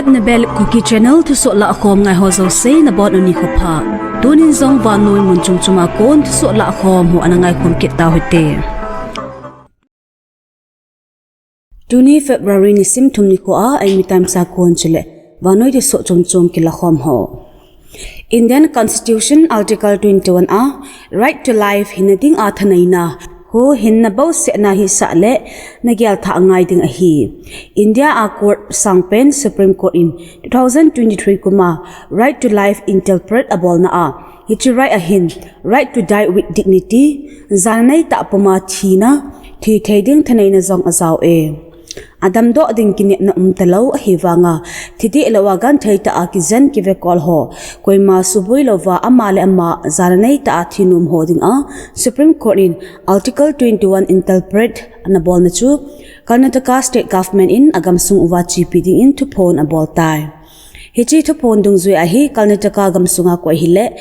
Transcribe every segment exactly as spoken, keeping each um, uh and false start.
Nabel Kuki Channel thusoh lahkhom ngai ho jouse nabonun nikho pha. Tunin jong vannoi mun chom chom a kon thusoh lahkhom ho ana ngaikhom kit tauhite. Tuni February nisim thum nikho a Eimi Times a kon chule vannoi thusoh chom chom kilakhom ho. Indian Constitution Article twenty-one a right to life hinna dinga thaneina, huhhingna bousehna hisah le nagel thah ngai ding ahi. India a court sangpen Supreme Court in two thousand twenty-three kum a right to life interpret abolna a, hiche right ahin right to die with dignity, jana neitah puma thina, thi thei ding thaneina jong ajao e. Adamdoh ding kinepna umtalou ahivanga, thi deh louva genthei tah a kijen kivekol ho, koima suboi louva ama le ama jana neitah a thi nom ho dinga Supreme Court in Article twenty-one interpret anabolna chu Karnataka State Government in agamsung uva chepi dingin thuphon abol tai. Hiche thuphon dungjuia hi Karnataka gamsunga koi hile,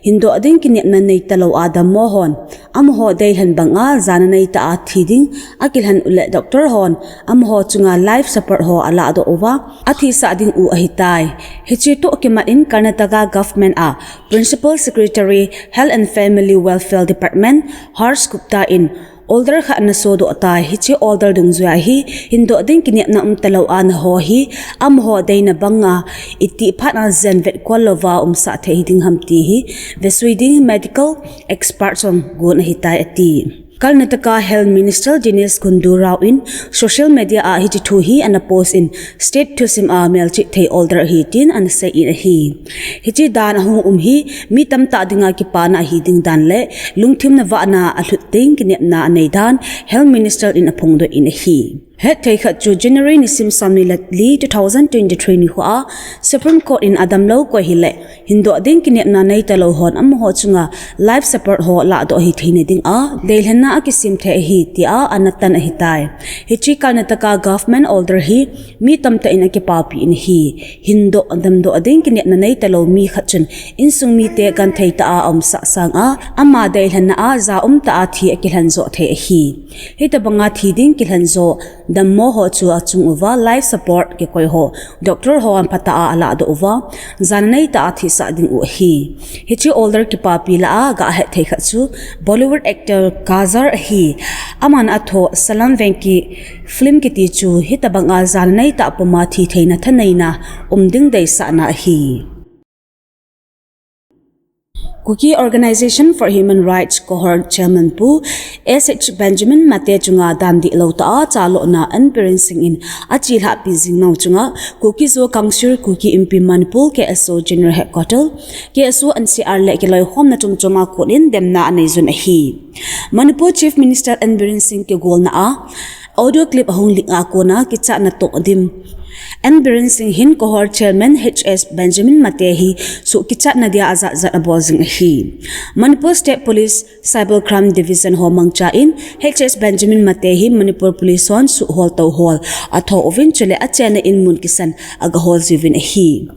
hindoh ding kinepna neitalou a dammo hon, amaho deilhen banga jana neitah a thi ding akilhen uleh doctor hon amaho chunga life support ho alahdoh uva athisah ding u ahitai. Hiche toh kimat in Karnataka Government a Principal Secretary Health and Family Welfare Department Harsh Gupta in order khat anasodoh tai. Hiche order dungjuia hi hindoh ding kinepna umtalou a naho hi amaho deina banga itih phat a jen vetkol louva umsah thei hiding ham ti hi vesui ding medical expert jong gon ahitai ati. Karnataka Health Minister Dinesh Gundu Rao in social media a hiche thu hi anapost in state thusim a melchih thei order ahi tin anasei in ahi. Hiche dan ahung um hi mi tamtah dinga kipana ahi ding dan le lungthim navahna alhut ding kinepna anei dan Health Minister in aphongdoh in ahi. Hetthei khat chu January nisim somni le li two thousand twenty-three nikho a Supreme Court in adamlou koi hile, hindoh ding kinepna neitalou hon amaho chunga life support ho lahdoh hitheina dinga deilhenna akisem thei ahi tia anatan ahitai. Hiche Karnataka Government order hi mi tamtah in akipapi in ahi. Hindoh damdoh ding kinepna neitalou mi khat chun insung mite genthei tah a aumsah sanga ama deilhenna a jaum tah a thi akilhen joh thei ahi. Hitobanga thi ding kilhen joh dammo ho chu achung uva life support kikoi ho, doctor hon phatah a alahdoh uva jana neitah a thisah ding u ahi. Hiche order kipapi lah a gahet thei khat chu Bollywood actor Kajol ahi. Aman athoh Salom Venki film kiti chu hitobanga jana neitah puma thitheina thaneina um ding deisahna ahi. Kuki Organisation for Human Rights Kohor Chairman Pu S H Benjamin Mate chunga dan dihlou tah a chalouna N Biren Singh in achelhahpi jing nau chunga Kuki Zo Council, Kuki Inpi Manipur, K S O General Headquarter, K S O N C R le kiloikhomna chomchom a kon in demna anei jun ahi. Manipur Chief Minister N Biren Singh kigolna a audio clip ahung leak a kona kichatna toh dim. N Biren Singh hin Kohor Chairman H S Benjamin Mate hi suh kichatna dia ajat jat abol jing ahi. Manipur State Police Cyber Crime Division ho mangcha in H S Benjamin Mate hi Manipur Police hon suh hol tou hol athoh uvin chule achenna in mun kisan agahol jiuvin ahi.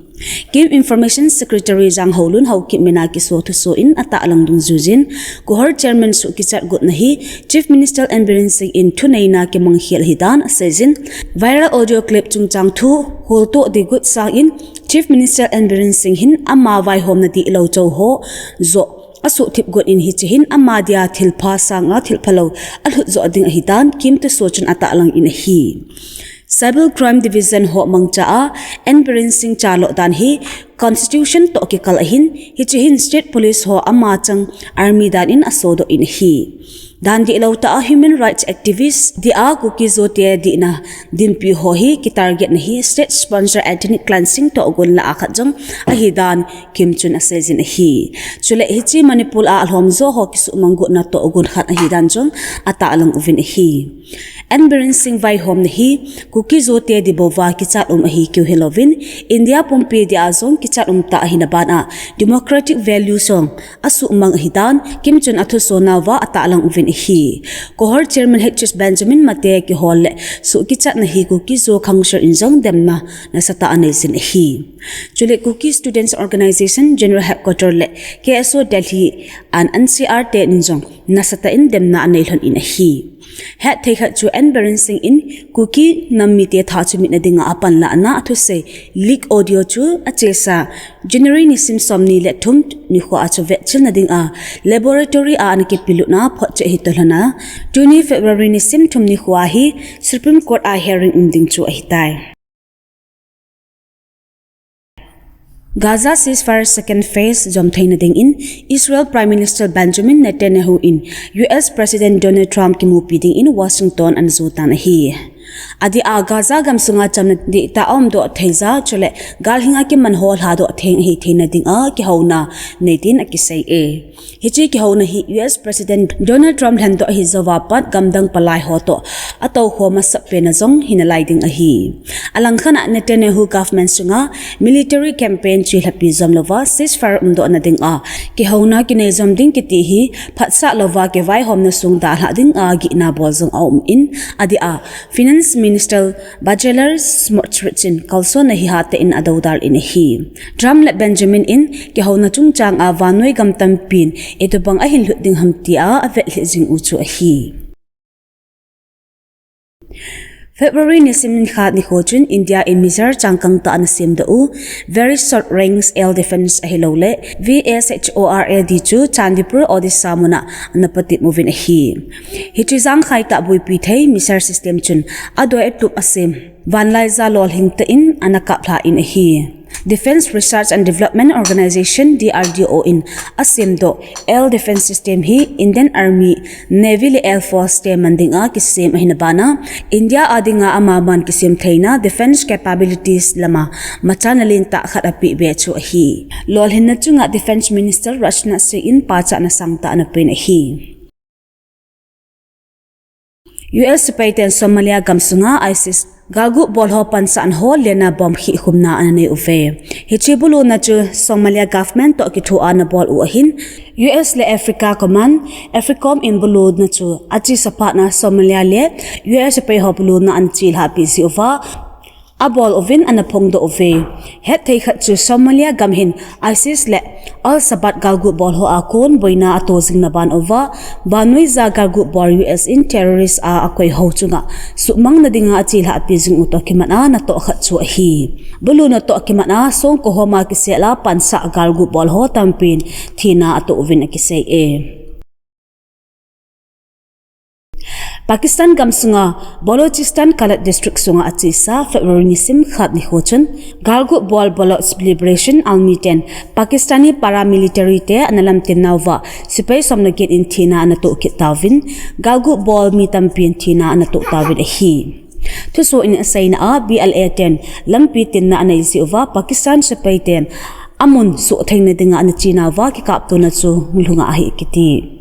KIM Information Secretary Janghoulun Haokip mina kiso thuso in atahlang dungjuijin, Kohor Chairman suh kichat gotna hi Chief Minister N Biren Singh in thuneina kimangkhel ahidan aseijin, viral audio clip chungchang thu holtoh ding got sangin Chief Minister N Biren Singh hin ama vaihomna dihlou chou ho joh asuhthip got in hiche hin ama dia thilpha sanga thilphalou alhut joh ding ahidan KIM thuso chun atahlang in ahi. Cyber Crime Division ho mangcha a N Biren Singh chaloh dan hi Constitution toh kikal ahin, hiche hin State Police ho ama chang Army dan in asodoh in ahi. Dan dihlou tah a human rights activist dia Kuki Zo te dihna dinpi ho hi kitarget na hi state sponsor ethnic cleansing tohgon lah a khat jong ahidan KIM chun aseijin ahi. Chule hiche Manipur a alhomjo ho kisuhmang gotna tohgon khat ahidan jong atahlang uvin ahi. N Biren Singh vaihomna hi Kuki Zo te dibouva kichat um ahi keu hilouvin, India pumpi dia jong kichat um tah ahina bana democratic values jong asuhmang ahidan KIM chun athusonauva atahlang uvin ahi. Kohor Chairman H S Benjamin Mate kihol le suh kichatna hi Kuki Zo Council in jong demna nasatah aneijin ahi. Chule Kuki Students Organisation General Headquarter le K S O Delhi and N C R te in jong nasatah in demna aneilhon in ahi. Hetthei khat chu N Biren Singh in Kuki nam mite tha chu mitna dinga apanlahna athusei leak audio chu achesa January nisim somni le thum nikho a chu vetchilna dinga laboratory a ana kipelutna photchet hi tohlhona, tuni February nisim thum nikho hi Supreme Court a hearing um ding chu ahitai. Gaza ceasefire second phase jom theina dingin Israel Prime Minister Benjamin Netanyahu in U S President Donald Trump kimupi dingin Washington ana jotan ahi. Adeh a Gaza gamsunga chamna dihtah aumdoh theija chule galhinga kimanho lhadoh theng ahi theina dinga kihouna neitin akisei e. Hiche kihouna hi U S President Donald Trump lhendoh ahi jouva pat gamdang palai ho toh atoukhom masat pena jong hinalai ding ahi. Alangkhat a Netanyahu government sunga military campaign chelhapi jom louva ceasefire umdohna dinga kihouna kinei jom ding kiti hi phatsah louva kivaihomna sung dalhah dinga gihna bol jong aumin, adeh a Finance Minister Bezalel Smotrich in kalsonna hi hatah in adoudal in ahi. Trump le Benjamin in kihouna chungchang a vannoi gam tampin itobang ahin lhut ding ham tia avet lhih jing u chu ahi. February nisim khat nikho chun India in missile changkang tah ana semdoh u Very Short Range Air Defense ahilouleh V S H O R A D chu Chandipur Odisha muna ana patep uvin ahi. Hiche jangkhai tah buipi thei missile system chun adoi atup asem vanlaija lolhing tah in ana kaplha in ahi. Defense Research and Development Organization, D R D O, in asemdoh air defense system hi Indian Army, Navy le Air Force te man dinga kisem ahina bana India a dinga amaman kisem theina defense capabilities lama machana lentah khat apeh be chu ahi. Lolhinna chunga Defense Minister Rajnath Singh in pachatna sangtah ana pen ahi. U S sepai ten Somalia gamsunga ISIS galguh bol ho pansahna ho lena bomb khihkhumna ana nei uve. Hiche buluna chu Somalia government toh kitho ana bol u ahin, U S le Africa Command, AFRICOM in buluna chu achesa phatna Somalia le U S sepai ho buluna ana chelhahpi jeh uva abol uvin ana phongdoh uve. Hetthei khat chu Somalia gam hin ISIS le Al-Shabaab galguh bol ho a kon boina ato jingna ban uva, vannoija galguh bol U S in terrorist a akoi ho chunga suhmangna dinga achelhahpi jing u toh kimat a natoh khat chu ahi. Buluna toh kimat a songko homa kisel a pansah galguh bol ho tampin thina ato uvin akisei e. Pakistan gamsunga Balochistan Kalat District sunga achesa February nisim khat nikho chun galguh bol Baloch Liberation Army ten Pakistani paramilitary te ana lamtin nauva sepai somle get in thina ana toh kit tauvin, galguh bol mi tampin thina ana toh tauvin ahi. Thusoh in aseina a, B L A ten lampi tinna anei jeh uva Pakistan sepai ten amun suhthengna dinga ana chenauva kikaptona chu lhunga ahi kiti.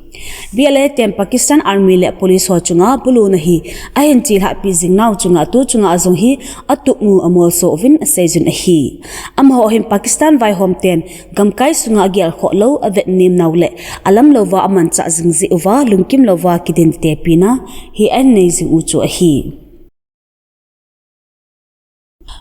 B L A ten Pakistan Army le Police ho chunga buluna hi ahin chelhahpi jing nau chunga tu chunga jong hi atup mu amolso uvin aseijun ahi. Amaho hin Pakistan vaihom ten gamkai sunga agelkhoh lou, avetnem nau le alam louva amanchah jing jeh uva lungkim louva kidin tepina hi anei jing u chu ahi.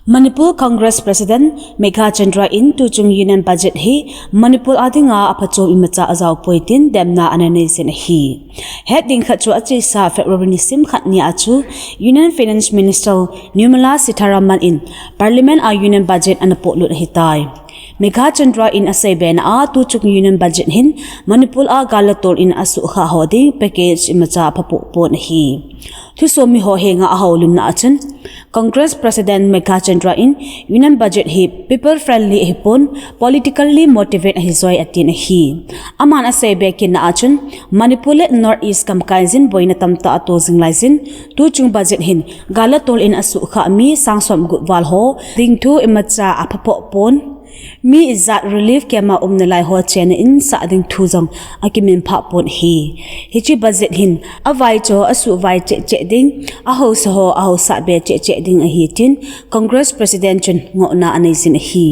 Manipur Congress President Megha Chandra in tuchung Union Budget hi Manipur a dinga aphachom imacha ajaopoi tin demna ana neijin ahi. Hetding khat chu achesa February nisim khat nia chu Union Finance Minister Nirmala Sitharaman in Parliament a Union Budget ana polut ahitai. Megha Chandra in aseibena a tuchung Union Budget hin Manipur a gal le tol in asuhkhah ho ding package imacha aphapoh pon ahi. Thusomi ho henga ahoulimna a chun Congress President Megha Chandra in Union Budget hi people friendly ahipon politically motivated ahijoi atin ahi. Aman aseibe kitna a chun Manipur le North East gamkai jin boina tamtah ato jing laijin tuchung budget hin gal le tol in asuhkhah mi sangsom gup val ho ding thu imacha aphapoh pon. Mi ijat relief camp a umnalai ho chenna in sah ding thu jong akiminphah pon ahi. Hiche budget hin avaicho asuhvai cheh cheh ding, ahaosa ho ahaosah be cheh cheh ding ahi tin Congress President chun ngohna aneijin ahi.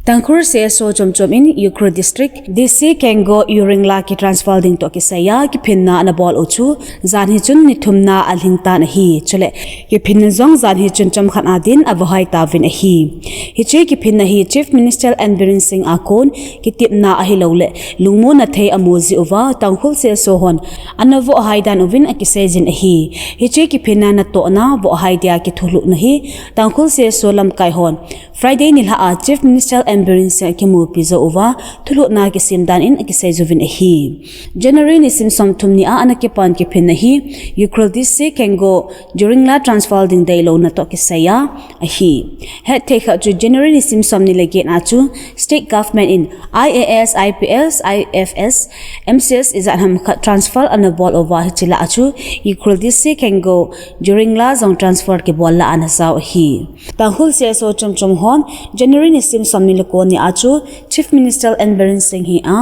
Tangkhul C S O chomchom in Ukhrul District D C Kenggo Uringla kitransfer ding toh kisaiya kiphinna anabol u chu, jan hi chun ni thumna alhing tan ahi. Chule kiphinna jong jan hi chun chomkhat adin avohai tauvin ahi. Hiche kiphinna hi Chief Minister N Biren Singh a kon kitepna ahilouleh lungmonna thei amu jiuva Tangkhul C S O hon anavohai dan uvin akiseijin ahi. Hiche kiphinna natohna vohai dia kithulhuhna hi Tangkhul C S O lamkai hon Friday nilhah a Chief Minister N Biren Singh akimupi jou uva thulhuhna kisem dan in akisei juvin ahi. January nisim somthum ni a anakipan kiphinna hi Ukhrul D C Kenggo Uringla transfer ding deilouna toh kisaiya ahi. Hetthei khat chu January nisim somni le get a chu State Government in I A S, I P S, I F S, M C S ijat ham khat transfer anabol uva hiche lah a chu Ukhrul D C Kenggo Uringla jong transfer kibol lah anajao ahi. Tangkhul C S O chomchom hon January nisim somni le ko ni a chu Chief Minister N Biren Singh hi a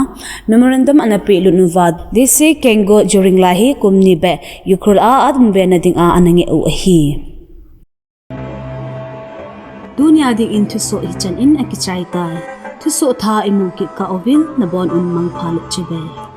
memorandum anapehlut uva D C Kenggo Uringla hi kum ni beh Ukhrul a adumvena dinga anangeh u ahi. Tunia dingin thusoh hichan in akichai tai. Thusoh thah imu kit kah uvin nabon un mangpha le chibai.